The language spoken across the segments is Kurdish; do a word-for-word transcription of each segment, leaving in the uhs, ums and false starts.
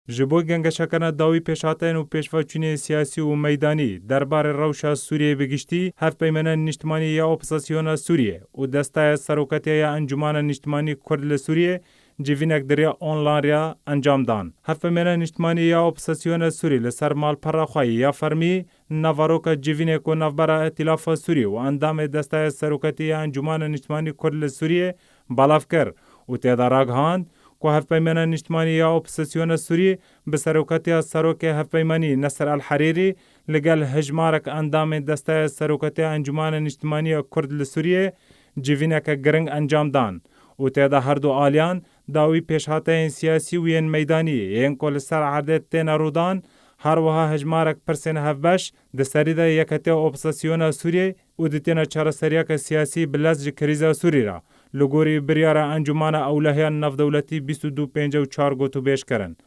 Ji bo gengeşekirina dawî pêşhateyên û pêşveçûnên siyasî û meydanî derbarê rewşa Sûriyeyê bi giştî, Hevpeymanên Niştimanî ya Opozisyona Sûriyê û Desteya Serokatiya ya Encûmena Niştimanî Kurd li Sûriyê civînek di riya online re encam dan. Hevpeymanên Niştimanî ya Opozisyona Sûriyê li ser malpera xwe ya fermî naveroka civînê ku navbera Îtîlafa Sûriyê û endamê Desteya Serokatî ya Encûmena Niştimanî Kurd li Sûriyê belav kir û tê de ragihand ku Hevpeymanên Niştimanî ya Opozisyona Sûriyê bi serokatiya Serokê Hevpeymanî Nesir El Herîrî li gel hejmarek endamên Desteya Serokatiya Encûmena Niştimanî ya Kurd li Sûriyê civîneke giring encam dan û tê de her du aliyan dawî pêşhateyên siyasî û yên meydanî yên ku li ser erdê têne rûdan, her wiha hejmarek pirsên hevbeş di serî de Yeketiya Opozisyona Sûriyê û di têne çareseriyeke siyasî bi lez ji krîza Sûrî re li gorî biryara Encûmena Ewlehiya Navdewletî bîst û du pêncî û çar gotûbêj kirin.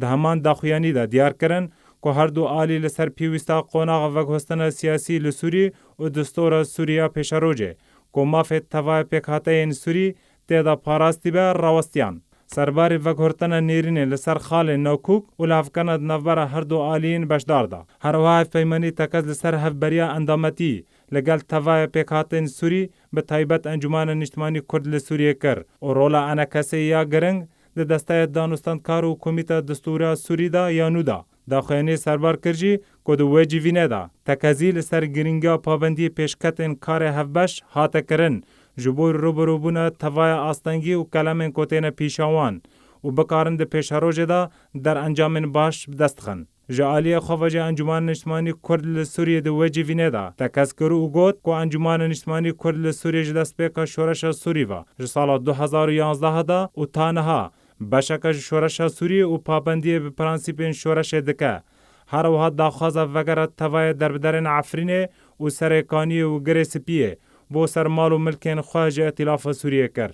Di heman daxuyanî de diyar kirin ku her du alî li ser pêwîsta qonaxa veguhestina siyasî li Sûrî û distora Sûrî ya pêşerojê ku mafê tevaya pêkhateyên Sûrî tê de parastî be rawestiyan. Serbarî veguhertina nêrînê li ser xalên Nakûk û lihevkirina di navbera her du aliyên beşdar de. Her wiha hevpeymanî tekez li ser hevberiya endametî li gel tevaya pêkhatên Sûrî, bi taybet Encûmena Niştimanî Kurd li Sûriyê kir û rola enekesê ya giring di desteya danûstandkar û Komîta Distûra Sûrî de ya nû de. Daxuyaniyê serbar kir jî ku di wê civînê de tekezî li ser girîngiya pabendiyê pêşketên karê hevbeş hate kirin, ji bo rûbirûbûna tevaya astengî û kelemên ku têne pîşa wan û bikarin di pêşerojê de derencamên baş bi dest xin. Ji aliyê xwe ve jî Encûmena Niştimanî Kurd li Sûriyê di wê civînê de tekez kir û got ku Encûmena Niştimanî Kurd li Sûriyê ji destpêka şoreşa Sûrî ve, ji sala du hezar û yanzdeh de û ta niha, beşeke ji şoreşa Sûriyê û pabendiyê bi prensîpên şoreşê dike. Her wiha daxwaza vegera tevaya derbiderên Efrînê û Serêkaniyê û Girê Spiyê bo ser mal û milkên xwe ji Îtîlafa Sûriyê kir.